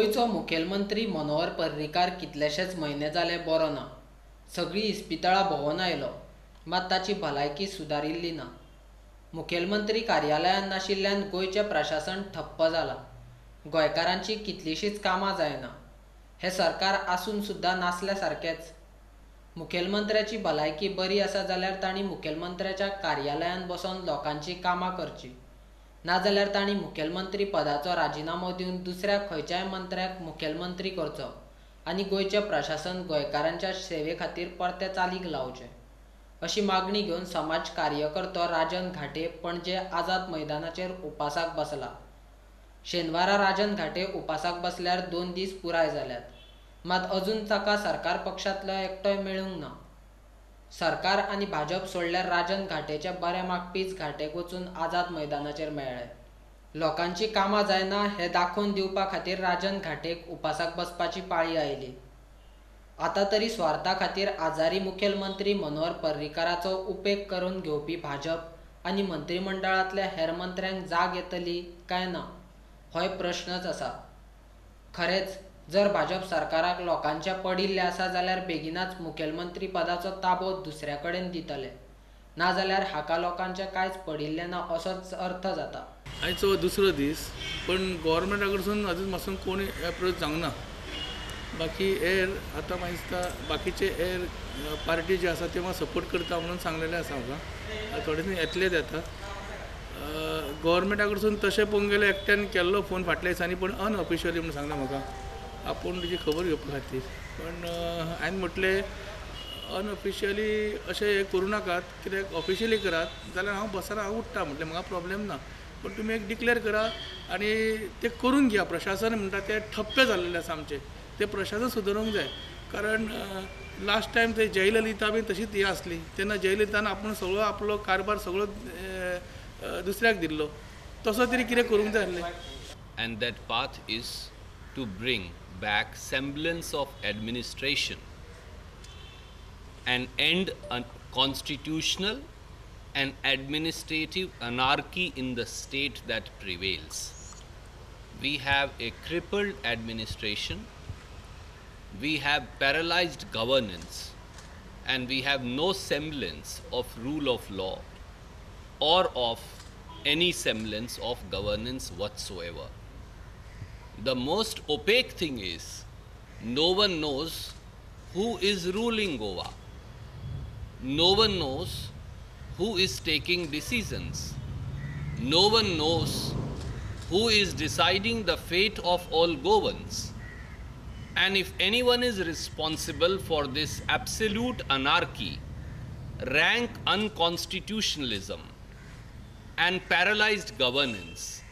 गोंयचो मुखेलमंत्री मनोहर पर्रीकार कितलेशेच म्हयने जाले बरो ना. सगळीं इस्पितळां भोंवन आयलो, मात ताची भलायकी सुदारिल्ली ना. मुखेलमंत्री कार्यालयांत नाशिल्ल्यान गोंयचें प्रशासन ठप्प जालां. गोंयकारांचीं कितलींशींच कामां जायना. हें सरकार आसून सुद्दां नासल्या सारकेंच. मुखेलमंत्र्याची भलायकी बरी आसा जाल्यार तांणी मुखेलमंत्र्याच्या कार्यालयांत बसून लोकांचीं कामां करचीं. नाजाल्यार तांणी मुखेलमंत्री पदाचो राजिनामो दिवन दुसऱ्या खंयच्याय मंत्र्याक मुखेलमंत्री करचो आनी गोंयचें प्रशासन गोंयकारांच्या सेवे खातीर परतें चालीक लावचें, अशी मागणी घेवन समाज कार्यकर्तो राजन घाटे पणजे आझाद मैदानाचेर उपासाक बसला. शेनवारा राजन घाटे उपासाक बसल्यार 2 दीस पुराय जाल्यात, मात अजून ताका सरकार पक्षांतलो एकटोय मेळूंक ना. सरकार आनी भाजप सोडल्यार राजन घाटेचे बरे मागपीच घाटेक वचून आझाद मैदानाचेर मेळ्ळे. लोकांची कामां जायना हें दाखोवन दिवपा खातीर राजन घाटेक उपासाक बसपाची पाळी आयली. आतां तरी स्वार्था खातीर आजारी मुखेलमंत्री मनोहर पर्रीकाराचो उपेग करून घेवपी भाजप आनी मंत्रीमंडळांतल्या हेर मंत्र्यांक जाग येतली काय ना होय प्रश्नच आसा. खरेंच जर भाजप सरकाराक लोकांचें पडिल्लें आसा जाल्यार बेगिनाच मुखेलमंत्री पदाचो ताबो दुसऱ्या कडेन दितले, नाजाल्यार हाका लोकांचें कांयच पडिल्लें ना असोच अर्थ जाता. आयचो दुसरो दीस, पण गव्हर्मेंटा कडसून अजून मातसो कोण एप्रोच जावंक ना. बाकी एर आतां म्हाका दिसता बाकीचे एर पार्टी जे आसा ते म्हाका सपोर्ट करता म्हणून सांगलेलें आसा म्हाका. थोडे दीस येतलेच येता. गव्हर्मेंटा कडसून तशें पळोवंक गेल्यार एकट्यान केल्लो फोन फाटल्या दिसांनी, पूण अनऑफिशियली म्हणून सांगलें म्हाका, आपूण तुजी खबर घेवपा खातीर. पण हांवें म्हटलें अनऑफिशियली अशें हें करूं नाकात, कित्याक ऑफिशियली करात जाल्यार हांव बसना, हांव उठ्ठा म्हटलें, म्हाका प्रॉब्लेम ना. पण तुमी एक डिक्लेर करा आनी तें करून घेया. प्रशासन म्हणटा तें ठप्प जाल्लें आसा आमचें, तें प्रशासन सुदरूंक जाय. कारण लास्ट टायम ते जयललिता बी तशीच हें आसली, तेन्ना जयललितान आपूण सगळो आपलो कारभार सगळो दुसऱ्याक दिल्लो, तसो तरी कितें करूंक जाय आसलें. And that path is to bring back semblance of administration and end a constitutional and administrative anarchy in the state that prevails. We have a crippled administration, we have paralyzed governance, and we have no semblance of rule of law or of any semblance of governance whatsoever. The most opaque thing is, no one knows who is ruling Goa. No one knows who is taking decisions. No one knows who is deciding the fate of all Goans. And if anyone is responsible for this absolute anarchy, rank unconstitutionalism, and paralyzed governance,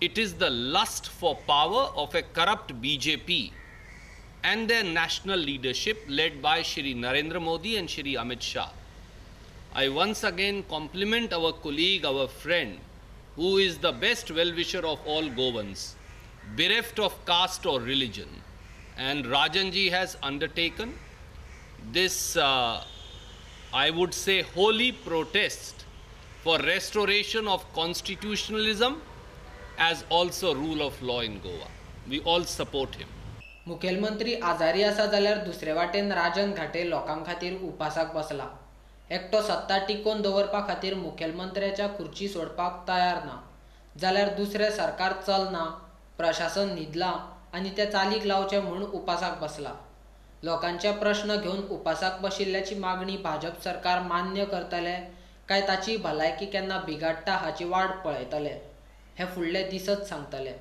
it is the lust for power of a corrupt BJP and their national leadership led by Shri Narendra Modi and Shri Amit Shah. I once again compliment our colleague, our friend, who is the best well-wisher of all Goans, bereft of caste or religion. And Rajanji has undertaken this, I would say, holy protest for restoration of constitutionalism as also rule of law in Goa. We all support him. मुखेलमंत्री आजारी आसा जाल्यार दुसरे वाटेन राजन घाटे लोकां खातीर उपासाक बसला. एकटो सत्ता टिकोवन दवरपा खातीर मुखेलमंत्र्याच्या खुर्ची सोडपाक तयार ना, जाल्यार दुसरें सरकार चलना, प्रशासन न्हिदलां आनी तें चालीक लावचें म्हूण उपासाक बसला. लोकांचे प्रश्न घेवन उपासाक बशिल्ल्याची मागणी भाजप सरकार मान्य करतले काय ताची भलायकी केन्ना बिगाडटा हाची वाट पळयतले, हे फुडले दिसच सांगतले.